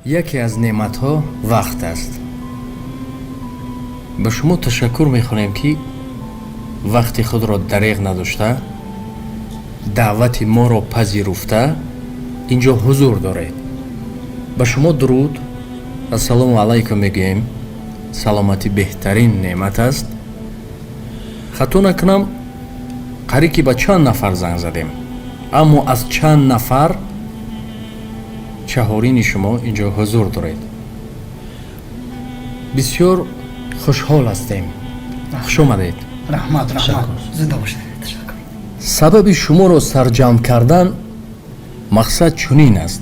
Яке аз неъматҳо вақт аст. Ба шумо ташаккур мехонем, ки вақти худро дареғ надошта, даъвати моро пазируфта, инҷо ҳузур доред. Ба шумо дуруд, ассалому алайкум мегӯем. Саломатӣ беҳтарин неъмат аст. Хато накунам, қариб ки ба чанд нафар занг задем, аммо аз чанд нафар чаҳорини шумо инҷо ҳузур доред. Бисёр хушҳол ҳастем. Хуш омадед. Раҳмат, раҳмат. Зинда бошед, ташаккур. Сабаби шуморо сарҷамъ кардан мақсад чунин аст: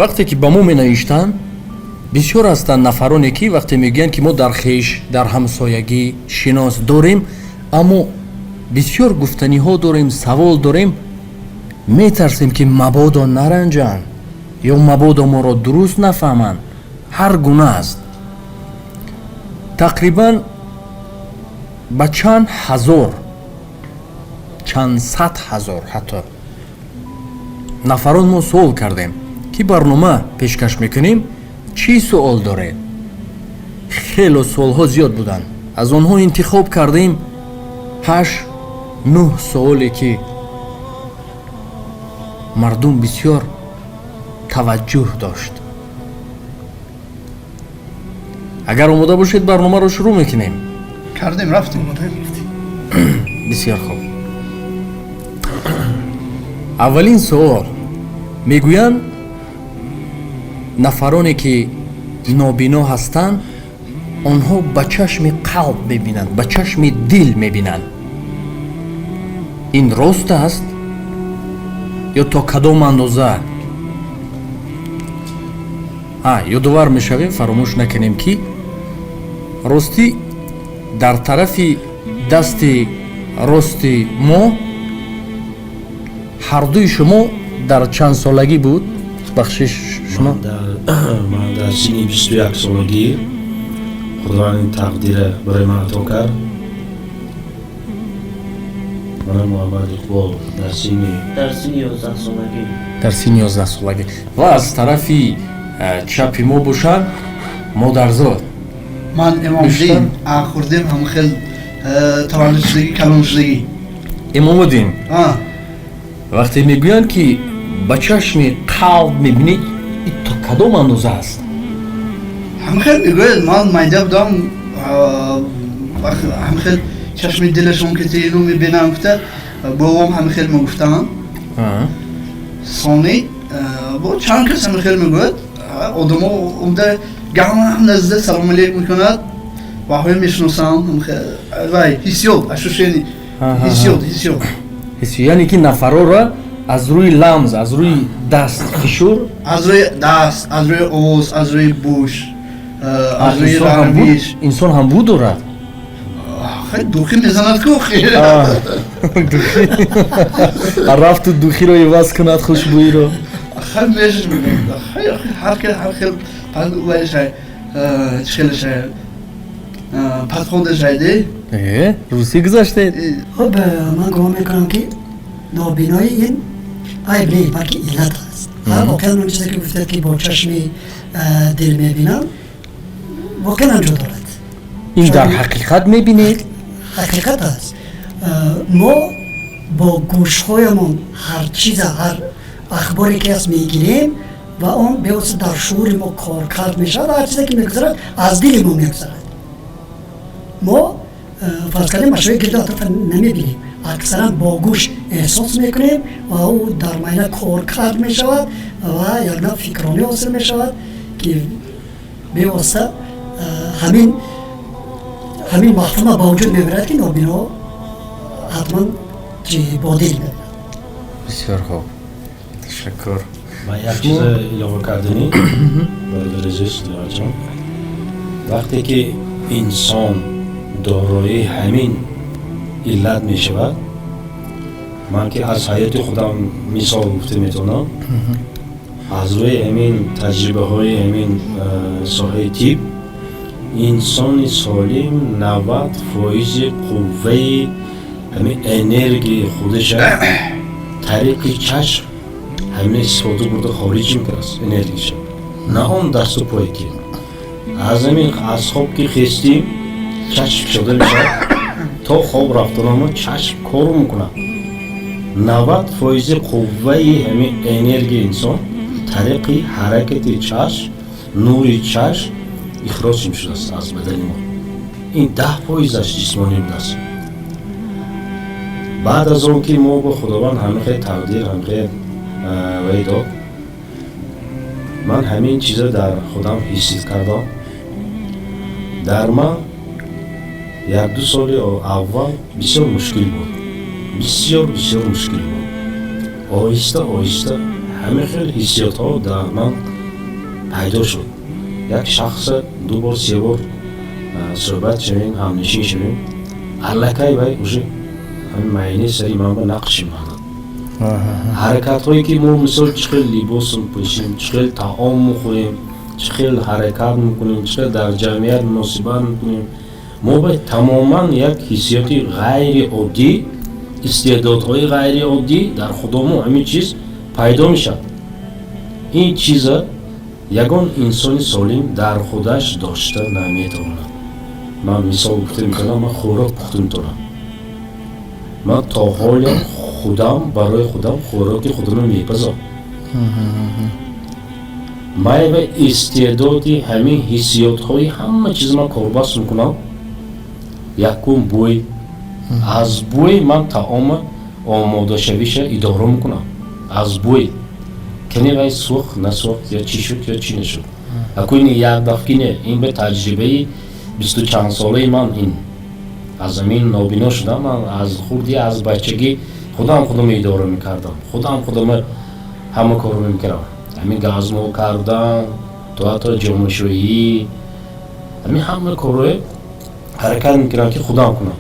вақте ки ба мо менавиштанд, бисёр ҳастанд нафароне, ки вақте мегӯянд, ки мо дар хеш, дар ҳамсоягӣ шинос дорем, аммо бисёр гуфтаниҳо дорем, савол дорем, метарсем, ки мабодо наранҷанд ё мабодо моро дуруст нафаҳманд. Ҳар гуна аст. Тақрибан ба чанд ҳазор, чанд сад ҳазор ҳатто нафарон мо суол кардем, ки барнома пешкаш мекунем, чӣ суол доред? Хело суолҳо зиёд буданд. Аз онҳо интихоб кардем ҳашт, нӯҳ суоле, ки мардум бисёр таваҷҷӯҳ дошт. Агар омода бошед, барномаро шурӯъ мекунем. Кардем, рафтем. Бисёр хуб. Аввалин суол: мегӯянд, нафароне ки нобино ҳастанд, онҳо ба чашми қалб мебинанд, ба чашми дил мебинанд. Ин рост аст ё то кадом андоза? Ёдовар мешавем, фаромӯш накунем, ки ростӣ дар тарафи дасти рости мо ҳардуи шумо дар чанд солагӣ буд? Бахшиш, шумо? Ман дар синни 21 солагӣ Худованд ин тақдира барои ман ато кард. Мана Муҳаммад Иқбол дар синни Дар синни 11 солагӣ. Дар синни 11 солагӣ. Ва аз тарафи чапи мо бошанд модарзод. Ман Имомдин хурдем, ҳам хел таваллуд шудагӣ, калон шудагӣ. Имомуддин, вақте мегӯянд, ки ба чашми қалб мебинед, то кадом андоза аст? Ҳам хел мегӯяд. Ман майда будам, ҳам хел чашми дилашон ки тину мебинам гуфта, бобом ҳам хел мегуфтанд. Сони бо чанд кас ҳам хел мегӯяд. Одамо умда гам назда салом алейк мекунад, ваҳои мешиносам, вай ҳиссиёт, ощущение, ҳиссиёт, ҳиссиёт. Яъне ки нафарора аз рӯи ламз, аз рӯи даст фишур? Аз рӯи даст, аз рӯи овоз, аз рӯи бӯш, аз рӯи равиш. Инсон ҳам бӯ дорад? Духи мезанад ку. Рафту духиро иваз кунад, хушбӯиро. Ҳар хел чихелашай, подходашайде. Русӣ гузаштед. Хуб, ман гумон мекунам, ки нобиноӣ ин айб не, балки иллат аст. Воқеан он чизе ки гуфтед, ки бо чашми дил мебинам, воқеан ҷо дорад. Ин дар ҳақиқат мебинед? Ҳақиқат аст. Мо бо гӯшҳоямон ҳар чиза, ҳар ахборе ки аст, мегирем ва он бевосита дар шуури мо коркард мешавад. Ҳар чизе ки мегузарад, аз дили мо мегузарад. Мо, фарз кардем, ашёи гирду атрофа намебинем, аксаран бо гӯш эҳсос мекунем ва ӯ дар майна коркард мешавад ва як нав фикронӣ ҳосил мешавад, ки бевосита ҳамин мафҳума ба вуҷуд меорад, ки нобино ҳатман бо дил мебинад. Бисёр хуб, ташаккур. Ман як чиза илова карданӣ, бародари азиз Диловарҷон. Вақте ки инсон дорои ҳамин иллат мешавад, ман ки аз ҳаёти худам мисол гуфта метавонам, аз рӯи ҳамин таҷрибаҳои ҳамин соҳаи тиб, инсони солим 90 фоизи қувваи ҳамин энергияи худаша тариқи чашм Ҳамин истифода бурда хориҷ мекунад энергияша, на он дасту пое ки аз ҳамин аз хоб ки хестим, чашм кушода мешавад, то хоб рафтанамо чашм кор мекунад. 90% қувваи ҳамин энергияи инсон тариқи ҳаракати чашм, нури чашм ихроҷ мешудааст аз бадани мо. Ин 10%-аш ҷисмонӣ будааст. Баъд аз он ки мо бо Худованд ҳамин хел тақдир, ҳамин хел вай дод, ман ҳамин чизро дар худам ҳис кардам. Дар ман 1-2 соли аввал бисёр мушкил буд, бисёр бисёр мушкил буд. Оҳиста оҳиста ҳамин хел ҳиссиётҳо дар ман пайдо шуд. Як шахса 2 бор, 3 бор суҳбат шавем, ҳамнишин шавем, аллакай вай уже ҳамин майнаи сари ман ба нақш мемонад. Ҳаракатҳое ки мо, мисол, чӣ хел либос мепӯшем, чӣ хел таом мехӯрем, чӣ хел ҳаракат мекунем, чӣ хел дар ҷамъият муносибат мекунем, мо ба тамоман як ҳиссиёти ғайриоддӣ, истеъдодҳои ғайриоддӣ дар худомо ҳамин чиз пайдо мешавад. Ин чиза ягон инсони солим дар худаш дошта наметавонад. Ман мисол гуфта метавонам, ман хӯрок пухта метавонам. Ман то ҳолям худам барои худам хӯроки худамро мепазам. Ман ба истеъдоди ҳамин ҳиссиётҳои ҳама чиз ман корбаст мекунам. Якум бӯй, аз бӯй ман таома омодашавиша идора мекунам. Аз бӯй кани вай сӯхт, насӯхт, ё чӣ шуд, ё чӣ нашуд. Аку ин як дафки не, ин ба таҷрибаи бисту чанд солаи ман. Ин аз замин нобино шудам. Ман аз хурдӣ, аз бачагӣ худам худамро идора мекардам, худам худамро ҳама корро мекардам. Ҳамин газмо кардан, то ҳатто ҷомашӯӣ, ҳамин ҳама корҳое ҳаракат мекардам ки худам кунам.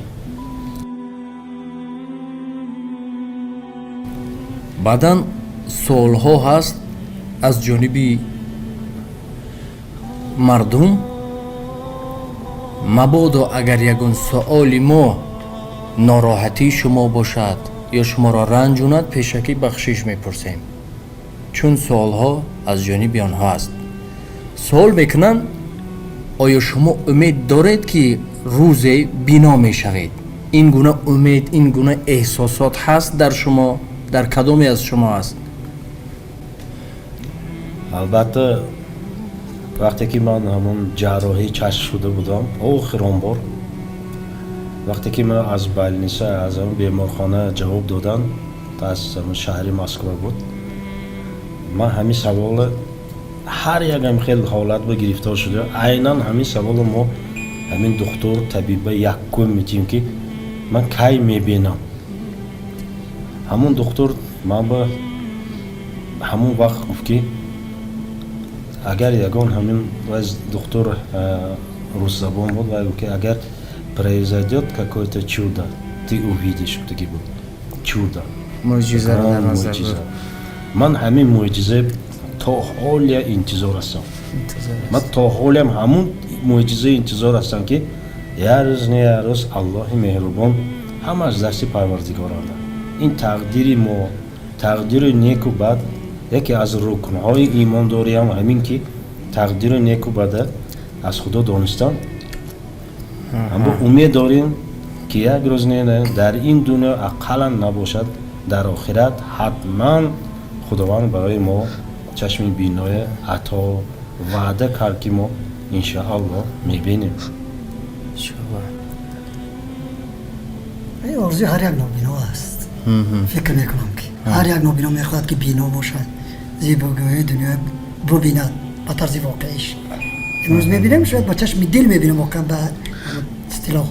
Баъдан суолҳо ҳаст аз ҷониби мардум. Мабодо агар ягон суоли мо нороҳатии шумо бошад ё шуморо ранҷонад, пешакӣ бахшиш мепурсем, чун суолҳо аз ҷониби онҳо аст. Суол мекунанд: оё шумо умед доред, ки рӯзе бино мешавед? Ин гуна умед, ин гуна эҳсосот ҳаст дар шумо? Дар кадоме аз шумо аст? Албатта, вақте ки ман ҳамон ҷарроҳии чашм шуда будам, охирон бор вақте ки ман аз больница, аз ҳамон беморхона ҷавоб доданд, аз ҳамон шаҳри Москва буд, ман ҳамин саволро ҳар якам хел ҳолат ба гирифтор шуда, айнан ҳамин саволро мо ҳамин духтур табиба яккум метиҳем, ки ман кай мебинам. Ҳамон духтур ман ба ҳамон вақт гуфт, ки агар ягон ҳамин духтур русзабон буд, вай гуфт, ки агар произойдет какое-то чудо, ты увидишь, гуфтаги буд. Чудо, мӯъҷиза. Ман ҳамин мӯъҷиза то ҳолия интизор ҳастам. Ман то ҳолиям ҳамун мӯъҷизаи интизор ҳастам, ки як рӯз не як рӯз Аллоҳи меҳрубон, ҳама аз дасти Парвардигоранда. Ин тақдири мо, тақдири неку бад, яке аз рукнҳои имондориам ҳамин, ки тақдири неку бада аз Худо донистан. Аммо умед дорем, ки як рӯз не, дар ин дунё ақаллан набошад, дар охират ҳатман Худованд барои мо чашми биноя ато ваъда кард, ки мо иншоаллоҳ мебинем. Орзуи ҳар як нобино аст. Фикр мекунам, ки ҳар як нобино мехоҳад, ки бино бошад, зебогиҳои дунё бубинад ба тарзи воқеиш. Имрӯз мебинем, шояд ба чашми дил мебинем, воқеан ба истилоҳ,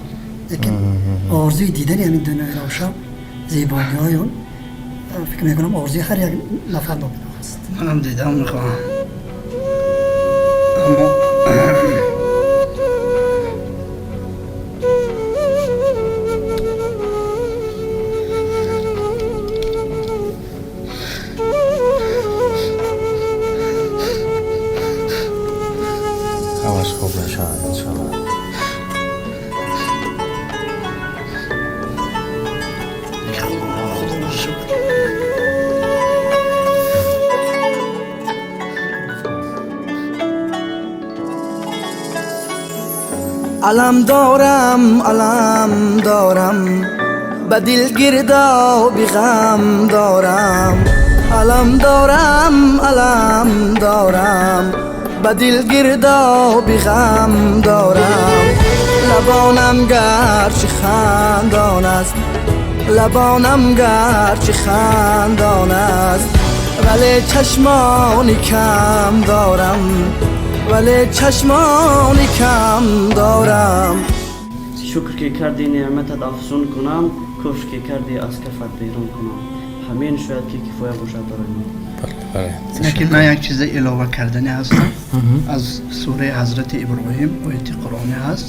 лекин орзуи дидани ҳамин дунёи равшан, зебогиҳои он, фикр мекунам, орзуи ҳар як нафар нобино аст. Манам дидам мехоҳам, аммо ҳамаш хуб мешавад, иншоаллоҳ. Худоро шукр. Алам дорам, алам дорам, ба дил гирдоби ғам дорам. Алам дорам, алам дорам, ба дил гирдоби ғам дорам. Лабонам гарчи хандон аст, лабонам гарчи хандон аст, вале чашмони кам дорам, вале чашмони кам дорам. Шукр ки кардӣ, неъматат афзун кунам, куфр ки кардӣ, аз кафат берун кунам. Ҳамин шояд ки кифоя бошад барои ман. Лекин ман як чизе илова кардани ҳастам. Аз сураи Ҳазрати Иброҳим ояти қуръонӣ ҳаст,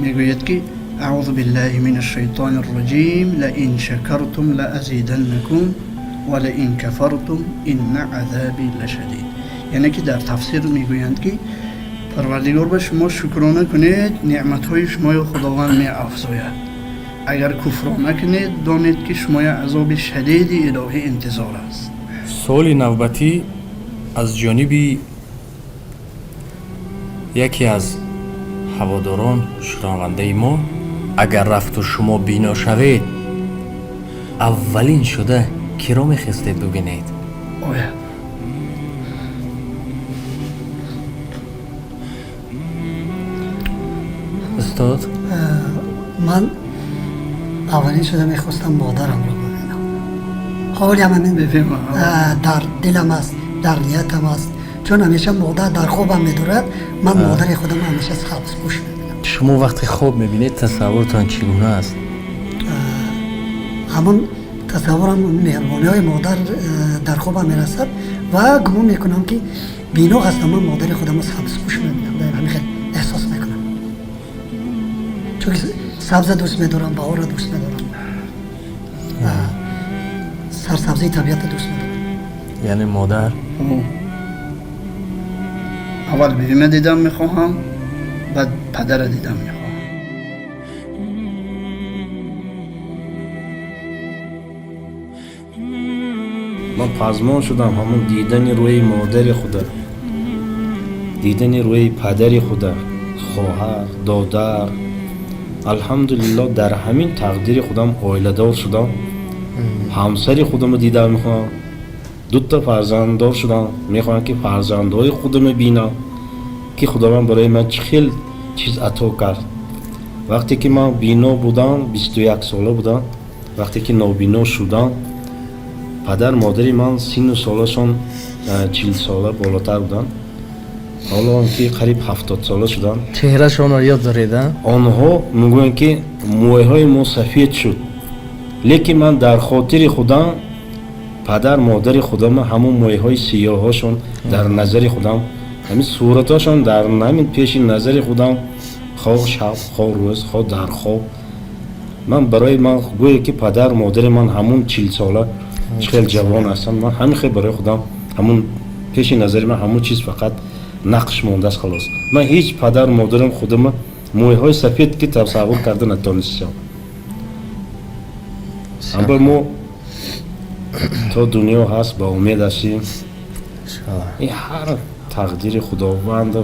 мегӯяд ки: أعوذ بالله من الشيطان الرجيم، لئن شكرتم لأزيدنكم ولئن كفرتم إن عذابي لشديد. Яъне ки дар тафсир мегӯянд ки Парвардигор ба шумо шукрона кунед, неъматҳои шуморо Худованд меафзояд, агар куфрона кунед, донед ки шумоя азоби шадиди илоҳӣ интизор аст. Суоли навбатӣ аз ҷониби яке аз ҳаводорон, шунавандаи мо: агар рафту шумо бино шавед, аввалин шуда киро мехестед бубинед? Оя. Устод. Ман аввалин шуда мехостам модарамро бубинам. Ҳолиам ҳамин дар дилам аст, дар ниятам аст, чун ҳамеша модар дар хобам медорад. Ман модари худам ҳамеша сабзпӯш мебинам. Шумо вақте хоб мебинед, тасаввуртон чӣ гуна аст? Ҳамон тасаввурам меҳрубониҳои модар дар хобам мерасад ва гумон мекунам ки бино ҳастам, ман модари худамро сабзпӯш мебинам. Ҳамин хел эҳсос мекунам, чунки сабза дӯст медорам, баҳорро дӯст медорам, сарсабзии табиатро дӯст медорам. Яъне модар. Аввал бибима дидам мехоҳам, баъд падара дидам мехоҳам. Ман пазмон шудам ҳамон дидани рӯи модари худа, дидани рӯи падари худа, хоҳар, додар. Алҳамдулилло, дар ҳамин тақдири худам оиладор шудам, ҳамсари худамро дидан мехоҳам, дута фарзанддор шудам, мехоҳам ки фарзандҳои худамро бинам, ки Худованд барои ман чӣ хел чиз ато кард. Вақте ки ман бино будам, 21 сола будам, вақте ки нобино шудам, падар модари ман синну солашон 40 сола болотар буданд, ҳоло он ки қариб 70 сола шуданд. Чеҳрашонро ёд доред? Онҳо мегӯянд ки мӯйҳои мо сафед шуд, лекин ман дар хотири худам падар модари худам ҳамон мӯйҳои сиёҳошон дар назари худам, ҳамин суратҳошон дар ҳамин пеши назари худам, хоҳ шаб, хоҳ рӯз, хоҳ дар хоб, ман барои ман гӯе ки падар модари ман ҳамон 40 сола чӣ хел ҷавон ҳастанд. Ман ҳамин хел барои худам ҳамон пеши назари ман ҳамон чиз фақат нақш мондааст, халос. Ман ҳеҷ падар модарам худама мӯйҳои сафед ки тасаввур карда натонистам. Аммо мо то дунё ҳаст, ба умед ҳастем. Ин ҳар тақдири Худованд,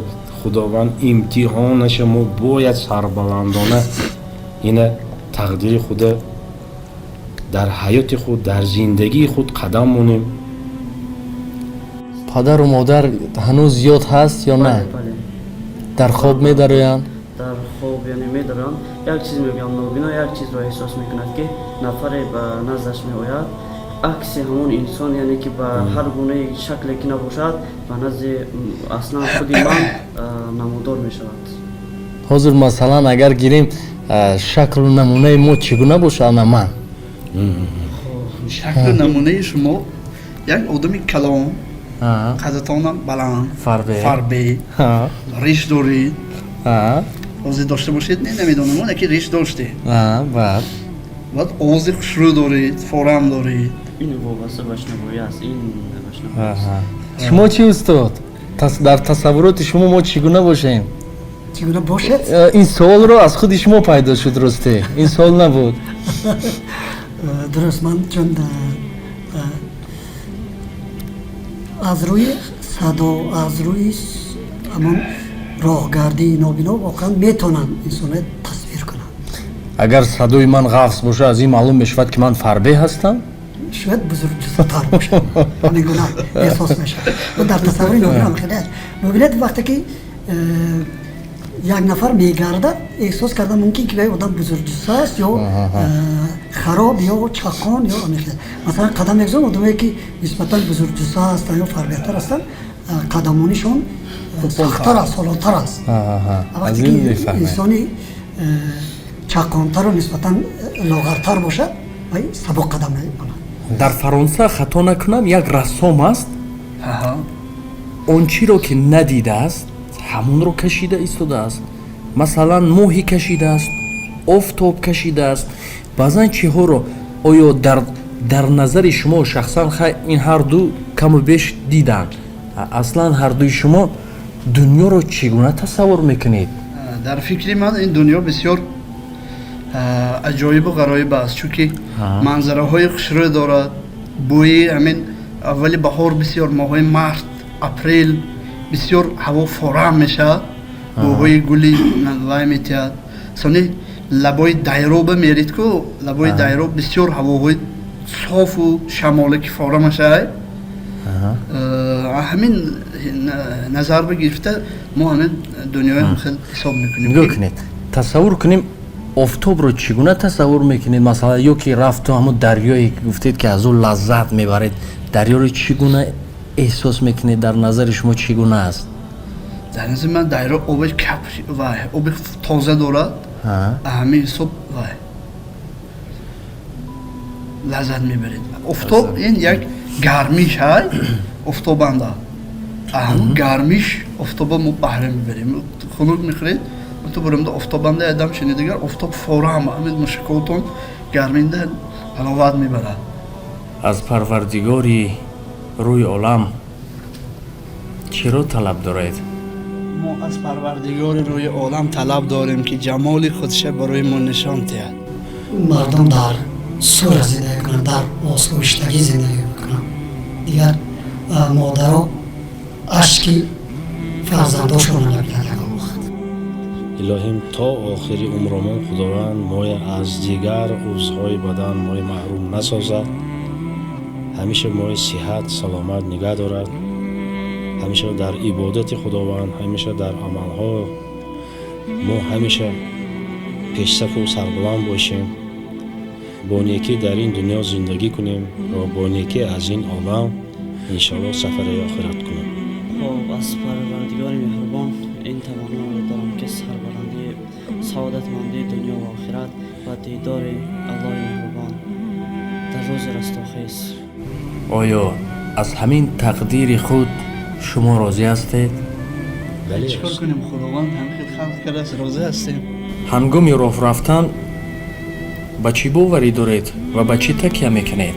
Худованд имтиҳонаша, мо бояд сарбаландона ина тақдири худа дар ҳаёти худ, дар зиндагии худ қадам монем. Падару модар ҳанӯз ёд ҳаст ё на? Дар хоб медароянд? Дар хоб, яъне, медароянд. Як чиз мегӯям: нобино як чизро эҳсос мекунад, ки нафаре ба наздаш меояд, акси ҳамон инсон, яъне ки ба ҳар гунаи шакле ки набошад, ба назди аслан худи ман намудор мешавад. Ҳозир, масалан, агар гирем, шаклу намунаи мо чӣ гуна бошад, ана ман? Шаклу намунаи шумо як одами калон, қадатонам баланд, фарбе, риш доред. Ҳозир дошта бошед, не, намедонам, лекин риш доштед. Баъд? Баъд овози хушрӯ доред, форам доред. Ин вобаста ба шунавоӣ аст, ин ба шунавоӣ аст. Шумо чӣ, устод? Дар тасаввуроти шумо мо чӣ гуна бошем? Чӣ гуна бошед? Ин суолро аз худи шумо пайдо шуд, росте, ин суол набуд. Дуруст, ман чун аз рӯи садо, аз рӯи ҳамон Роҳгардии нобино воқеан метавонанд инсонро тасвир кунанд. Агар садои ман ғафз бошад, аз ин маълум мешавад, ки ман фарбеҳ ҳастам? Шояд бузургҷуссатар бошад, ҳамин гуна эҳсос мешавад. Дар тасаввури нобино ҳам хеле аст. Мебинед, вақте ки як нафар мегардад, эҳсос карда мумкин, ки вай одам бузургҷусса аст ё хароб ё чақон ё ҳамин хел. Масалан, қадам мегузорам, одамое ки нисбатан бузургҷусса ҳастанд ё фарбеҳтар ҳастанд, қадамонишон сахттар аст, ҳолотар аст. Вақте ки инсони чақонтару нисбатан лоғартар бошад, вай сабук қадам мемонад. Дар Фаронса, хато накунам, як рассом аст, он чиро ки надидааст, ҳамонро кашида истодааст. Масалан, моҳӣ кашидааст, офтоб кашидааст, баъзан чиҳоро. Оё дар назари шумо шахсан, хай, ин ҳарду каму беш диданд, аслан ҳардуи шумо дунёро чӣ гуна тасаввур мекунед? Дар фикри ман, ин дунё бисёр аҷоибу ғароиб аст, чунки манзараҳои хушрӯй дорад. Бӯи ҳамин аввали баҳор, бисёр моҳҳои март, апрел бисёр ҳаво форам мешавад, бӯҳои гули вай метиҳад. Сони лабои дайроба мерид ку, лабои дайроб бисёр ҳавоҳои софу шамоле ки фора мешавад. Ҳамин назар бигирифта, мо ҳамин дунёи хел ҳисоб мекунем. Нигоҳ кунед, тасаввур кунем, офтобро чӣ гуна тасаввур мекунед, масалан, ё ки рафту ҳамун дарёе ки гуфтед, ки аз ӯ лаззат мебаред, дарёро чӣ гуна эҳсос мекунед? Дар назари шумо чӣ гуна аст? Дар назари ман, дарё оби кап вай, оби тоза дорад. Ҳамин ҳисоб вай лаззат мебаред. Офтоб ин як гармиш ҳай, офтобанда ҳамун гармиш офтоба мо баҳра мебарем. Хунук мехӯред, ту бурамда офтобанда ядам шини, дигар офтоб форам ҳамин мушакотон гарминда ҳаловат мебарад. Аз Парвардигори рӯи олам чиро талаб доред? Мо аз Парвардигори рӯи олам талаб дорем, ки ҷамоли худша барои мо нишон диҳад. Мардум дар сура зиндагӣ кунанд, дар осоиштагӣ зиндагӣ мекунанд. Дигар модаро ашки фарзандошонро набинанд ягон вақт. Илоҳим, то охири умромон Худованд моя аз дигар узвҳои бадан моя маҳрум насозад, ҳамеша мои сиҳат саломат нигаҳ дорад, ҳамеша дар ибодати Худованд, ҳамеша дар амалҳо мо ҳамеша пешсафу сарбуланд бошем, бо некӣ дар ин дунё зиндагӣ кунем ва бо некӣ аз ин олам иншоалло сафари охират кунем. Хоб, аз Парвардигори меҳрубон ин таманноро дорам, ки сарбаландии, саодатмандии дунё ва охират ва дидори Аллоҳи меҳрубон дар рӯзи растохез. Оё аз ҳамин тақдири худ шумо розӣ ҳастед? Бале. Чӣ кор кунем, Худованд ҳам хел халқ кардааст, розӣ ҳастем. Ҳангоми роҳ рафтан ба чӣ боварӣ доред ва ба чӣ такя мекунед?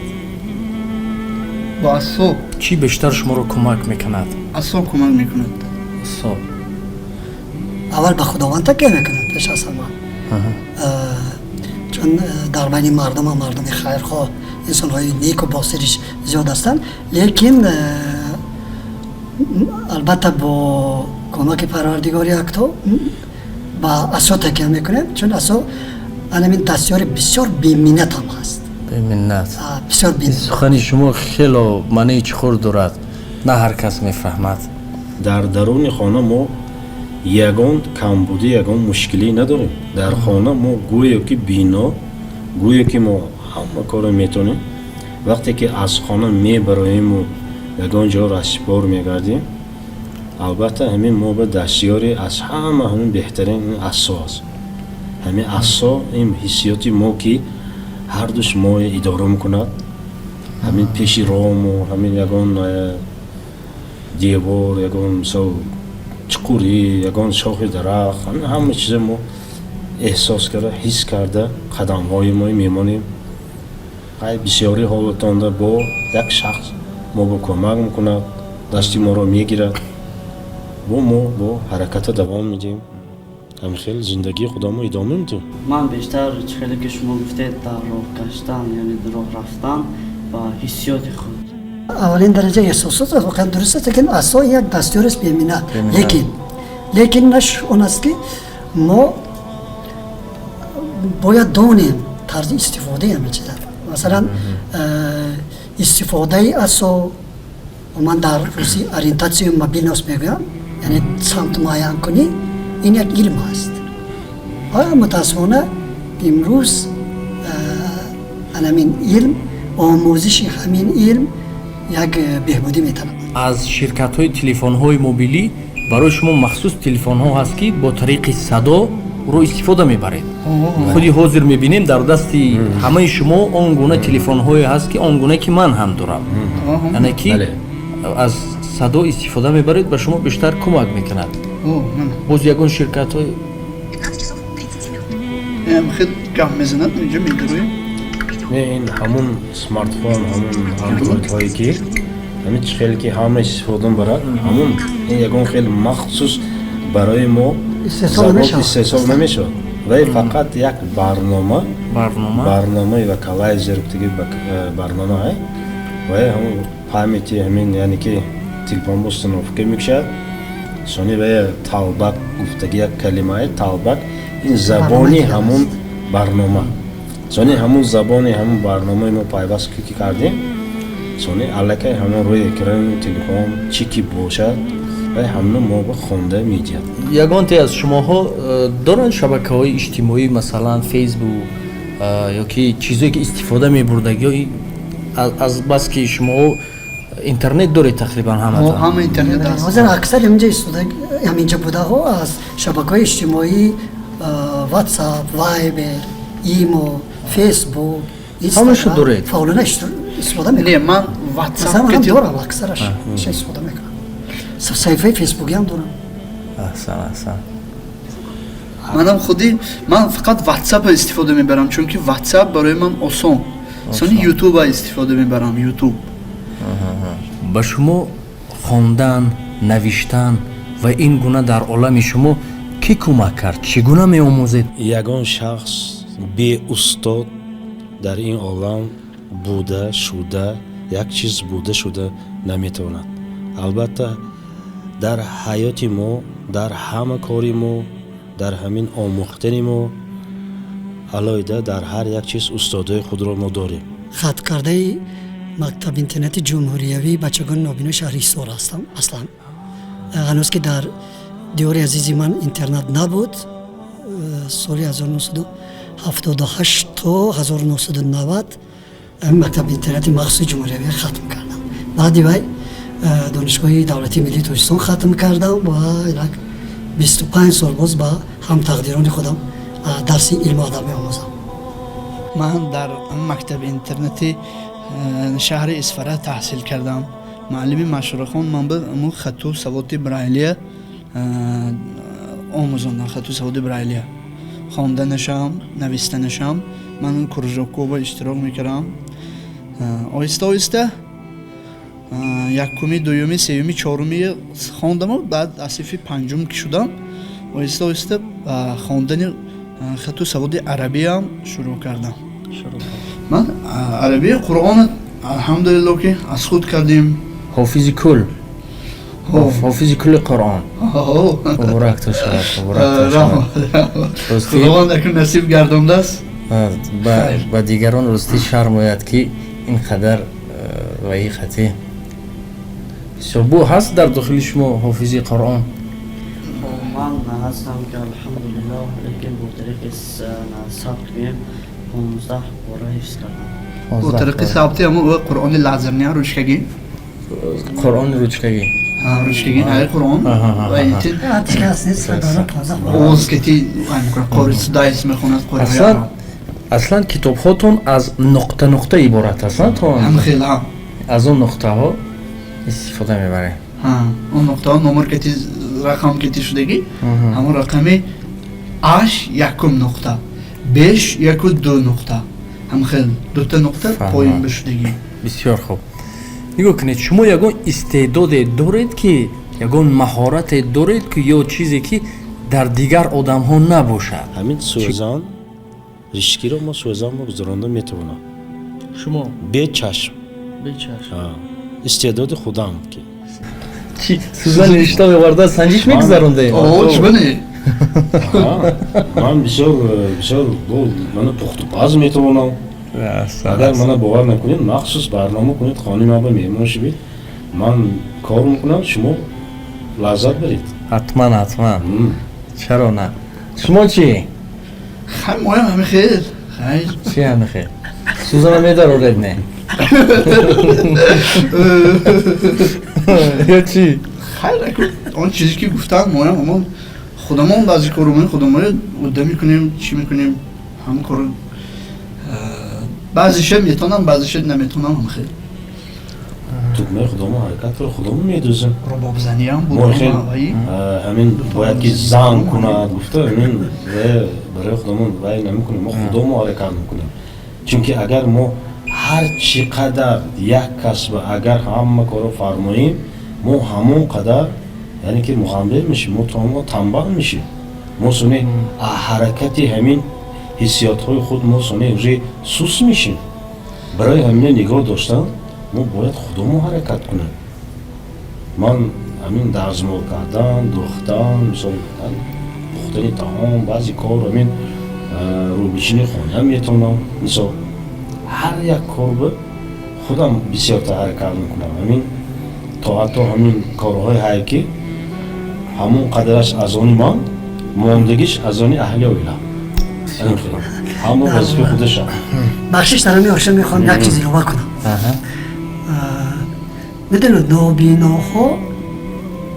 Бо асо. Чӣ бештар шуморо кӯмак мекунад? Асо кӯмак мекунад. Асо. Аввал ба Худованд такя мекунад пеш аз ҳама, чун дар байни мардумам мардуми хайрхоҳ, инсонҳои неку босириш зиёд ҳастанд, лекин албатта бо кӯмаки Парвардигори якто ба асо такя мекунем, чун асо анамин дастёри бисёр беминнатам ҳаст. Беминнат. Бисёр. Сухани шумо хело маънии чуқур дорад, на ҳар кас мефаҳмад. Дар даруни хона мо ягон камбудӣ, ягон мушкилӣ надорем. Дар хона мо гӯё ки бино, гӯё ки мо ҳама корро метавонем. Вақте ки аз хона мебароему ягон ҷо раҳсипор мегардем, албатта, ҳамин мо ба дастёри аз ҳама ҳамин беҳтарин асо аст. Ҳамин асо, ин ҳиссиёти мо, ки ҳардуш мо идора мекунад. Ҳамин пеши роҳмо, ҳамин ягон девор, ягон мисол чуқурӣ, ягон шохи дарахт, ҳама чиза мо эҳсос карда, ҳис карда, қадамҳои мо мемонем. Ай бисёри ҳолатонда бо як шахс мо бо кӯмак мекунад, дасти моро мегирад, бо мо бо ҳараката давом медиҳем, ҳамин хел зиндагии худамо идома медиҳем. Ман бештар, чӣ хеле ки шумо гуфтед, дар роҳ гаштан, яъне роҳ рафтан ва ҳиссиёти худ. Аввалин дараҷа эҳсосот аст, воқеан дуруст аст, лекин асо як дастёр аст беминнат, лекин Лекин он аст, ки мо бояд донем тарзи истифодаи ҳамин чиза. Масалан, истифодаи асо, ман дар русӣ ориентацию, мобильность мегӯям, яъне самт муайян кунӣ, ин як илм аст. Ва мутаассифона имрӯз ҳамин илм, омӯзиши ҳамин илм як беҳбудӣ металабад. Аз ширкатҳои телефонҳои мобилӣ барои шумо махсус телефонҳо ҳаст, ки бо тариқи садо ӯро истифода мебаред. Худи ҳозир мебинем, дар дасти ҳамаи шумо он гуна телефонҳое ҳаст, ки он гуна ки ман ҳам дорам, яъне ки аз садо истифода мебаред, ба шумо бештар кӯмак мекунад. Боз ягон ширкатҳои Хел гап мезанад, инҷо медароем. Не, ин ҳамун смартфон, ҳамун андроидҳое, ки ҳамин чӣ хеле ки ҳама истифода мебарад, ҳамун ин ягон хел махсус барои мо истеҳсол намешавад. Вай фақат як барнома. Барнома. Барномаи Vocalizer гуфтаги барнома, вай ҳамун памяти ҳамин, яъне ки телефон установка мекушад. Сони вай TalkBack гуфтаги як калимаи TalkBack, ин забони ҳамун барнома. Сони ҳамун забони ҳамун барномаи мо пайваст ки кардем, сони аллакай ҳамон рӯи экрани телефон чӣ ки бошад, вай ҳамно мо ба хонда медиҳад. Ягонте аз шумоҳо доранд шабакаҳои иҷтимоӣ, масалан Фейсбук ё ки чизое ки истифода мебурдаг, ё аз бас ки шумоҳо интернет доред тақрибан ҳаматон? Ҳама интернет аст. Ҳозир аксари ҳаминҷа истода, ҳаминҷа будаҳо аз шабакаҳои иҷтимоӣ Ватсап, Вайбер, Имо, Фейсбук ҳамаша доред? Фаъолона истифода мекунам. Не, ман Ватсап дорам, аксараш истифода мекунам, саҳифаи Фейсбукиам дорам. Аҳсан, аҳсан. Манам худи ман фақат Ватсапа истифода мебарам, чунки Ватсап барои ман осон. Сони Ютуба истифода мебарам, Ютуб. Ба шумо хондан, навиштан ва ин гуна дар олами шумо кӣ кӯмак кард? Чӣ гуна меомӯзед? Ягон шахс беустод дар ин олам буда шуда, як чиз буда шуда наметавонад. Албатта, дар ҳаёти мо, дар ҳама кори мо, дар ҳамин омӯхтани мо алоҳида, дар ҳар як чиз устодои худро мо дорем. Хаткардаи мактаб интернати ҷумҳуриявии бачагони нобинои шаҳри Ҳисор ҳастам. Аслан ҳанӯз ки дар диёри азизи ман интернат набуд, соли 1978 то 1990 мактаби интернати махсуси ҷумҳуриявӣ хатм кардам. Баъди вай Донишгоҳи давлатии миллии Тоҷикистон хатм кардам ва инак 25 сол боз ба ҳамтақдирони худам дарси илму адаб меомӯзам. Ман дар мактаби интернати шаҳри Исфара таҳсил кардам. Муаллими Машрухон ман ба хату саводи Брайлия омӯзондам. Хату саводи Брайлия хонданашам, навистанашам. Ман он кружокҳо иштирок мекардам. Оҳиста оҳиста якуми, дуюми, сеюми, чоруми хондаму баъд аз синфи панҷум ки шудам, оҳиста оҳиста хондани хату саводи арабиям шурӯъ кардам. Ман арабии Қуръон, алҳамдулилло, ки аз худ кардем. Ҳофизи кул, ҳофизи кулли Қуръон, муборак ту шавад, муборак ту шавад. Худованд акун насиб гардондааст. Ба дигарон ростӣ шарм ояд, ки ин қадар ваи хати бу ҳаст дар дохили шумо, ҳофизи Қуръон. Ман ҳастам ки, алҳамдулиллоҳ, лекин бо тариқи сабт гӯем, 15 бора ҳифз кардам. Бо тариқи сабти ҳамон Қуръони лазерния, ручкагӣ. Қуръони ручкагӣ. Ручкагӣ ҳай Қуръон ва овоз кети қори Судайс мехонад. Аслан, аслан китобҳотон аз нуқта нуқта иборат аст, то Ҳамхел. аз он нуқтаҳо истифода мебарем. Он нуқтаҳо номер кети, рақам кети шудагӣ. Ҳамон рақами аш якум нуқта, беш яку ду нуқта, ҳамхел дута нуқта поин бишудагӣ. Бисёр хуб. Нигоҳ кунед, шумо ягон истеъдоде доред, ки ягон маҳорате доред, ки ё чизе ки дар дигар одамҳо набошад? Ҳамин сӯзан ришкиро мо сӯзан мо гузаронда метавонам. Шумо? Бечашм. Бечашм. Истеъдоди худам ки. Чи сӯзани ришта меварда санҷиш мегузарондем? Чӣ? Ман бисёр бисёр мана пухтупаз метавонам. Агар мана бовар накунед, махсус барнома кунед, хонаи ман ба меҳмон шавед, ман кор мекунам, шумо лаззат баред. Ҳатман, ҳатман, чаро на? Шумо чӣ? Моям ҳами хел. Чӣ ҳами хел? Сӯзана медароред, не ё чӣ? Хайр, он чизе ки гуфтанд, моям ҳамон, худамон баъзе корро мекунем, худамон удда мекунем, чӣ мекунем, ҳамон корро. Баъзеша метавонам, баъзеша наметавонам, ҳам хел. Тугмаи худомо ҳаракатро худомо медӯзем. Рубобзаниам буд, ҳамин бояд ки зан кунад гуфта, ҳамин барои худомон вай намекунем, мо худомо ҳаракат мекунем. Чунки агар мо ҳар чӣ қадар як касба агар ҳама корро фармоем, мо ҳамон қадар, яъне ки муғамбер мешем, мо танбал мешем. Мо сони ҳаракати ҳамин ҳиссиётҳои худ мо сони уже сус мешем. Барои ҳамина нигоҳ доштан мо бояд худомо ҳаракат кунем. Ман ҳамин дарзмол кардан, духтан, мисол, пухтани таом, баъзе кор, ҳамин рӯбичини хонаам метавонам. Мисол, ҳар як корба худам бисёртар ҳаракат мекунам. Ҳамин то ҳатто ҳамин корҳои ҳае ки ҳамон қадараш аз они ман, мондагиш аз они аҳли оила, ҳама вазифаи худаша. Бахшиш, дар ҳамин ошо мехоҳам як чиз илова кунам. Медонед, нобиноҳо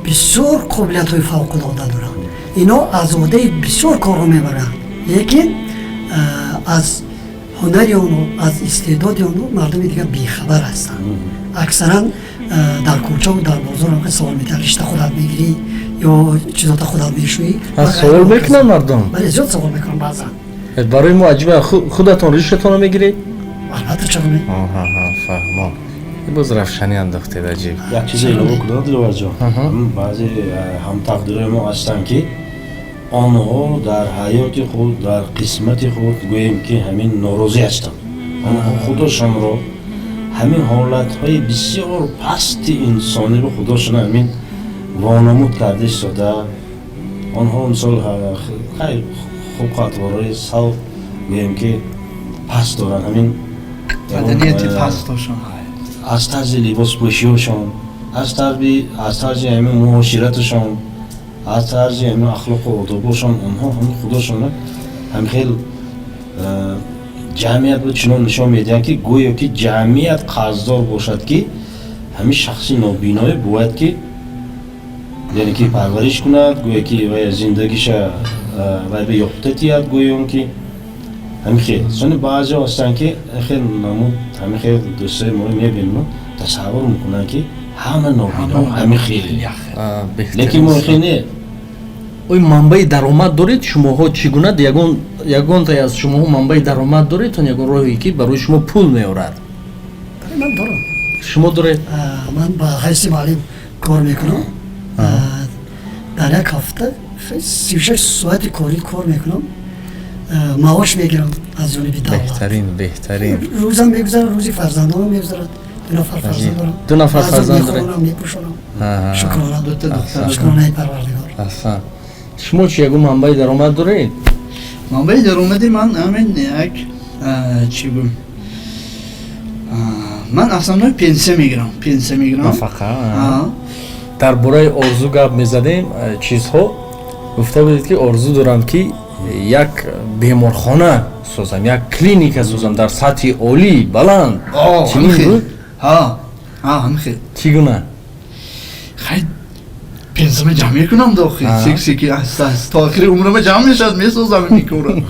бисёр қобилиятҳои фавқулода доранд. Ино аз уҳдаи бисёр корҳо мебаранд, лекин аз ҳунари онҳо, аз истеъдоди онҳо мардуми дигар бехабар ҳастанд. Аксаран дар кӯчаву дар бозор савол медиҳанд: ришта худат мегирӣ ё чизота худат мешӯӣ? Савол мекунанд мардум? Бале, зиёд савол мекунанд баъзан. Барои мо аҷиба, худатон риштатонро мегиред? Албатта, чаро не? Фаҳмон, боз равшанӣ андохтед, аҷиб. Як чизе илова кунам, Диловарҷон. Баъзе ҳамтақдирои мо ҳастанд, ки онҳо дар ҳаёти худ, дар қисмати худ, гӯем ки ҳамин норозӣ ҳастанд. Онҳо худошонро ҳамин ҳолатҳои бисёр пасти инсониро худошона ҳамин вонамуд карда истода. Онҳо, мисол, хулқу атворои сал, гӯем ки, паст доранд, ҳамин маданияти паст дошон. Аз тарзи либоспӯшиёшон, аз тарзи ҳамин муошираташон, аз тарзи ҳамин ахлоқу одобошон, онҳо ҳамин худошона ҳам хел ҷамъият бо чунон нишон медиҳанд, ки гӯё ки ҷамъият қарздор бошад, ки ҳамин шахси нобиное бояд ки, яъне ки, парвариш кунад, гӯё ки вай зиндагиша вай ба ёфта тиҳад, гӯё ки ҳамин хел. Сони баъзеҳо ҳастанд, ки хел намуд, ҳамин хел дӯстои моро мебинем, тасаввур мекунанд, ки ҳама нобино ҳамин хел, лекин мо хел не. Ой, манбаи даромад доред шумоҳо? Чӣ гуна, ягонтае аз шумоҳо манбаи даромад доред, то ягон роҳе ки барои шумо пул меорад? Ман дорам. Шумо доред? Ман ба ҳайси муаллим кор мекунам. Дар як ҳафта 36 соати корӣ кор мекунам, маош мегирам аз ҷониби давлат. Беҳтарин, беҳтарин. Рӯзам мегузарад, рӯзи фарзандонам мегузарад. Ду нафар фарзанд дорам. Ду нафар фарзанд доред? Мепӯшонам. Шукрона, шукронаи Парвардигор. Аҳсан. Шумо чи, ягон манбаи даромад доред? Манбаи даромади ман ҳамин як, чӣ гӯм, ман основной пенсия мегирам, пенсия мегирам. Нафақа. Дар бораи орзу гап мезадем, чизҳо гуфта будед, ки орзу дорам, ки як беморхона созам, як клиника созам дар сатҳи олӣ, баланд. Чунин буд? Ҳамхел. Чӣ гуна? Хай, пенсияма ҷамъ мекунам дохи сек секи, аста аста, то охири умрама ҷамъ мешавад, месозам ин кора.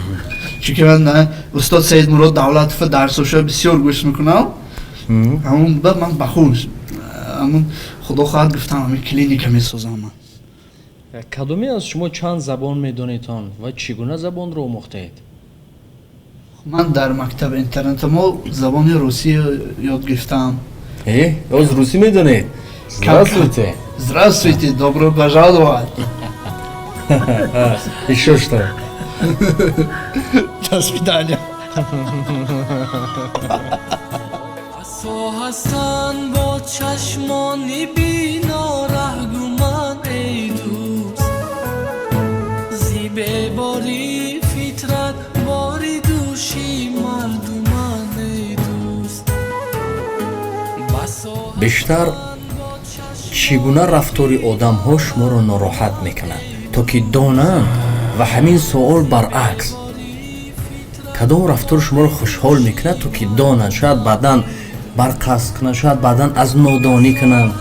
Чунки ман устод Саидмурод Давлатова дарсоша бисёр гӯш мекунам. Ҳамон ба ман бахуш, ҳамон, худо хоҳад, гуфтам, ҳамин клиника месозам ман. Кадоме аз шумо чанд забон медонедон ва чӣ гуна забонро омӯхтаед? Ман дар мактаби интернати мо забони русӣ ёд гирифтам. Э, оз русӣ медонед? Здравствуйте. Здравствуйте, добро пожаловать. Ещё что? До свидания. Асо ҳастанд бо чашмони бино. Бештар чӣ гуна рафтори одамҳо шуморо нороҳат мекунад, то ки донанд? Ва ҳамин суол баръакс, кадом рафтор шуморо хушҳол мекунад, то ки донанд? Шояд баъдан барқасд кунанд, шояд баъдан аз нодонӣ кунанд.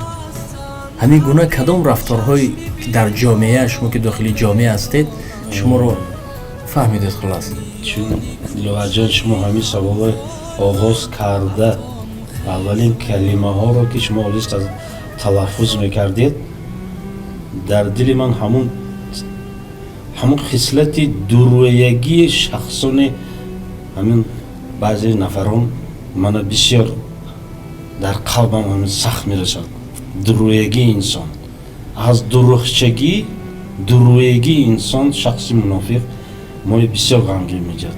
Ҳамин гуна кадом рафторҳои дар ҷомеа, шумо ки дохили ҷомеа ҳастед, шуморо фаҳмидед? Хулас, чун Диловарҷон, шумо ҳамин саволро оғоз карда, аввалин калимаҳоро ки шумо олист талаффуз мекардед, дар дили ман ҳамун хислати дурӯягии шахсони ҳамин баъзе нафарон мана бисёр дар қалбам ҳамин сахт мерасад. Дурӯягии инсон, аз дурӯғчагӣ, дурӯягии инсон, шахси мунофиқ мои бисёр ғамгин меҷад.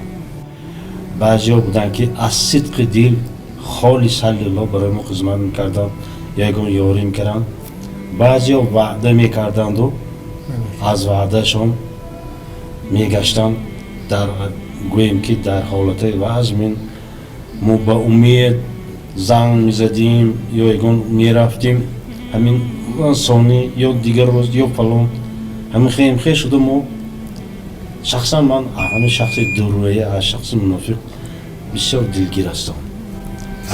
Баъзеҳо буданд, ки аз сидқи дил, холисан лиллоҳ барои мо хизмат мекарданд, ягон ёрӣ мекарданд. Баъзеҳо ваъда мекарданду аз ваъдашон мегаштанд. Дар гӯем ки дар ҳолатҳои вазмин мо ба умед занг мезадим ё ягон мерафтим, ҳамин сони ё дигар рӯз ё фалон ҳамин хемхе шуда. Мо шахсан ман ҳамин шахси дурӯя, аз шахси мунофиқ бисёр дилгир ҳастам.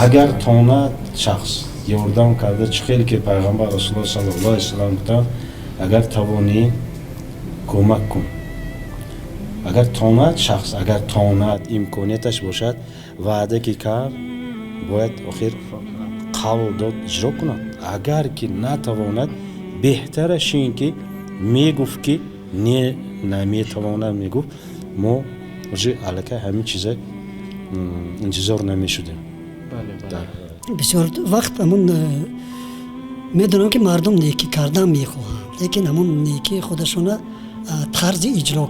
Агар тонад шахс ёрдам карда, чӣ хеле ки пайғамбар Расулуллоҳ саллаллоҳу алайҳи васаллам гуфтанд: агар тавонӣ, кӯмак кун. Агар тонад шахс, агар тонад, имконияташ бошад, ваъда ки кард, бояд охир қавл дод, иҷро кунад. Агар ки натавонад, беҳтараш ин ки мегуфт, ки не, наметавонам мегуфт, мо уже аллакай ҳамин чиза интизор намешудем. Бисёр вақт ҳамун медонам, ки мардум некӣ кардан мехоҳанд, лекин ҳамун некии худашона тарзи иҷро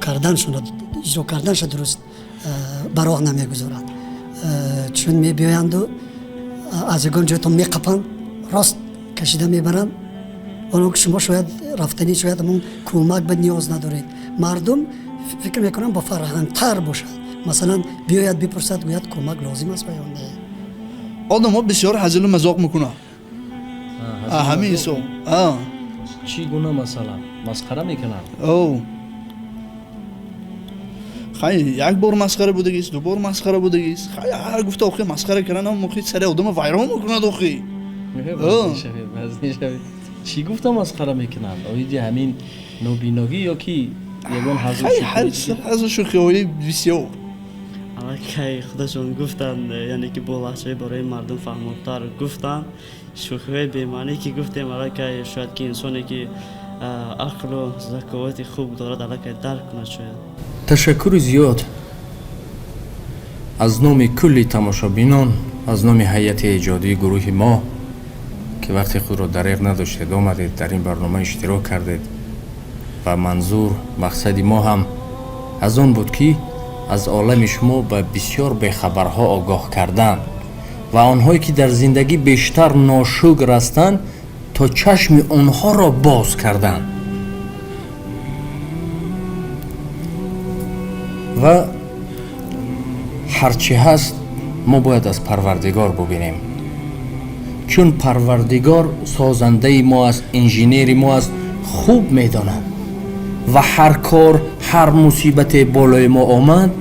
карданша дуруст ба роҳ намегузоранд. Чун мебиёянду аз ягон ҷоятон меқапанд, рост кашида мебаранд, оно ки шумо шояд рафтанӣ, шояд ҳамун кӯмак ба ниёз надоред. Мардум фикр мекунам бо фарҳангтар бошад, масалан, биёяд, бипурсад, гӯяд, кӯмак лозим аст ва ё не. Одамҳо бисёр ҳазилу мазоқ мекунанд, ҳамин ҳисоб. Чӣ гуна, масалан, масхара мекунанд? Хай, як бор масхара будагист, ду бор масхара будагист. Хай, ҳар гуфта, охи, масхара карданам, охи, сари одама вайрон мекунад, охи. Чӣ гуфта масхара мекунанд? Оиди ҳамин нобиногӣ ё ки ягон ҳазу шӯхиҳои бисёр. Аллакай худашон гуфтанд, яъне ки бо лаҳҷаи барои мардум фаҳмотар гуфтанд. Шӯхиҳои бемаъне ки гуфтем, аллакай шояд ки инсоне ки ақлу заковати хуб дорад, аллакай дарк кунад шояд. Ташаккури зиёд аз номи кулли тамошобинон, аз номи ҳайати эҷодии гурӯҳи мо, ки вақти худро дареғ надоштед, омадед, дар ин барнома иштирок кардед. Ва манзур, мақсади мо ҳам аз он буд, ки аз олами шумо ба бисёр бехабарҳо огоҳ кардан ва онҳое ки дар зиндагӣ бештар ношукр ҳастанд, то чашми онҳоро боз кардан. Ва ҳарчи ҳаст, мо бояд аз Парвардигор бубинем, чун Парвардигор созандаи мо аст, инженери мо аст, хуб медонад. Ва ҳар кор, ҳар мусибате болои мо омад,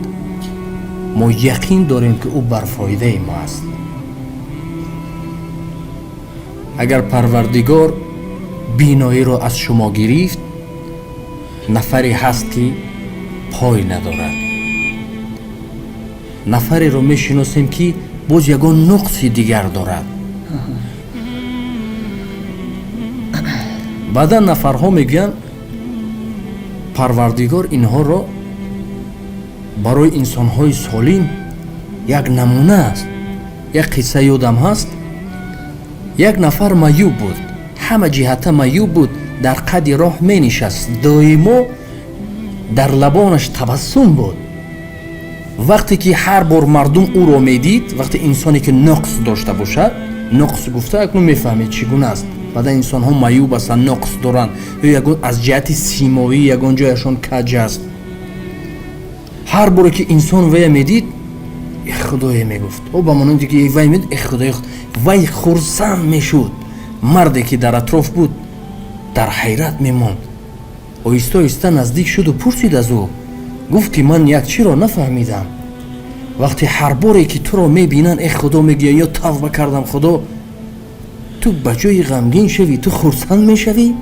мо яқин дорем, ки ӯ бар фоидаи мо аст. Агар Парвардигор биноиро аз шумо гирифт, нафаре ҳаст, ки пой надорад, нафареро мешиносем, ки боз ягон нуқси дигар дорад. Баъдан нафарҳо мегӯянд, Парвардигор инҳоро барои инсонҳои солим як намуна аст. Як қисса ёдам ҳаст. Як нафар маъюб буд, ҳама ҷиҳата маъюб буд, дар қади роҳ менишаст, доимо дар лабонаш табассум буд. Вақте ки ҳар бор мардум ӯро медид, вақте инсоне ки нуқс дошта бошад, нуқс гуфта акнун мефаҳмед чӣ гуна аст, баъдан инсонҳо маъюб ҳастанд, нуқс доранд, ё ягон аз ҷиҳати симоӣ ягон ҷояшон каҷ аст. Ҳар боре ки инсон вая медид, э худое мегуфт, о ба монанди ки вай медид, э худои, вай хурсанд мешуд. Марде ки дар атроф буд, дар ҳайрат мемонд. Оҳиста оҳиста наздик шуду пурсид аз ӯ, гуфт ки ман як чиро нафаҳмидам. Вақте ҳар боре ки туро мебинанд, э худо мегӯянд, ё тавба кардам худо, ту ба ҷои ғамгин шавӣ, ту хурсанд мешавӣ?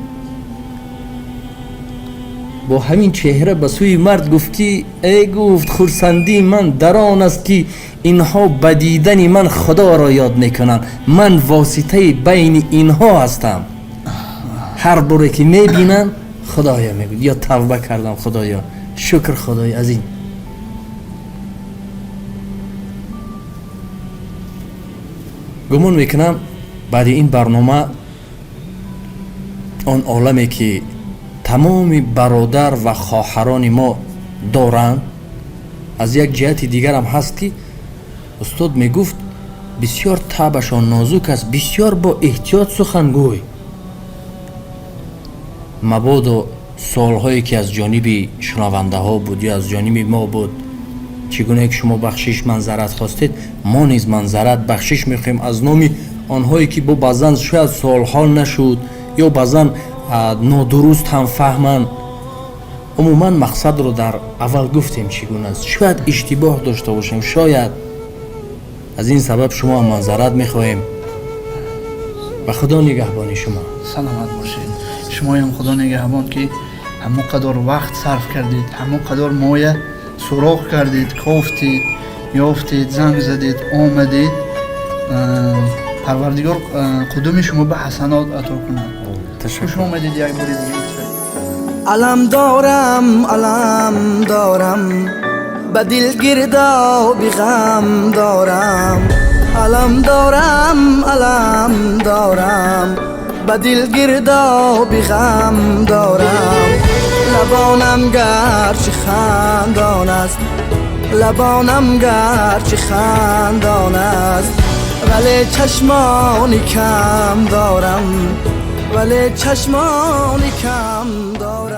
Бо ҳамин чеҳра ба сӯи мард гуфт ки э гуфт, хурсандии ман дар он аст ки инҳо ба дидани ман худоро ёд мекунанд, ман воситаи байни инҳо ҳастам. Ҳар боре ки мебинанд, худоё мегӯяд, ё тавба кардам худоё, шукр худои аз ин. Гумон мекунам баъди ин барнома он оламе ки тамоми бародар ва хоҳарони мо доранд, аз як ҷиҳати дигарам ҳаст ки устод мегуфт бисёр табашон нозук аст, бисёр бо эҳтиёт сухангӯй. Мабодо суолҳое ки аз ҷониби шунавандаҳо буд ё аз ҷониби мо буд, чӣ гуна ки шумо бахшиш манзарат хостед, мо низ манзарат бахшиш мехоҳем аз номи онҳое ки бо баъзан шояд суолҳо нашуд ё баъзан нодуруст ҳам фаҳманд. Умуман мақсадро дар аввал гуфтем чӣ гуна аст, шояд иштибоҳ дошта бошем, шояд аз ин сабаб шумо манзарат мехоҳем. Ба худо нигаҳбони шумо. Саломат бошед. Шумоям худо нигаҳбон ки ҳамон қадар вақт сарф кардед, ҳамон қадар моя суроғ кардед, кофтед, ёфтед, занг задед, омадед. Парвардигор қудуми шумо ба ҳасанот ато кунад. Хуш омадед як бори дигар. Алам дорам, алам дорам, ба дил гирдоби ғам дорам. Алам дорам, алам дорам, ба дил гирдоби ғам дорам. Лабонам гарчи хандон аст, лабонам гарчи хандон аст, вале чашмони кам дорам, вале чашмони кам дорам.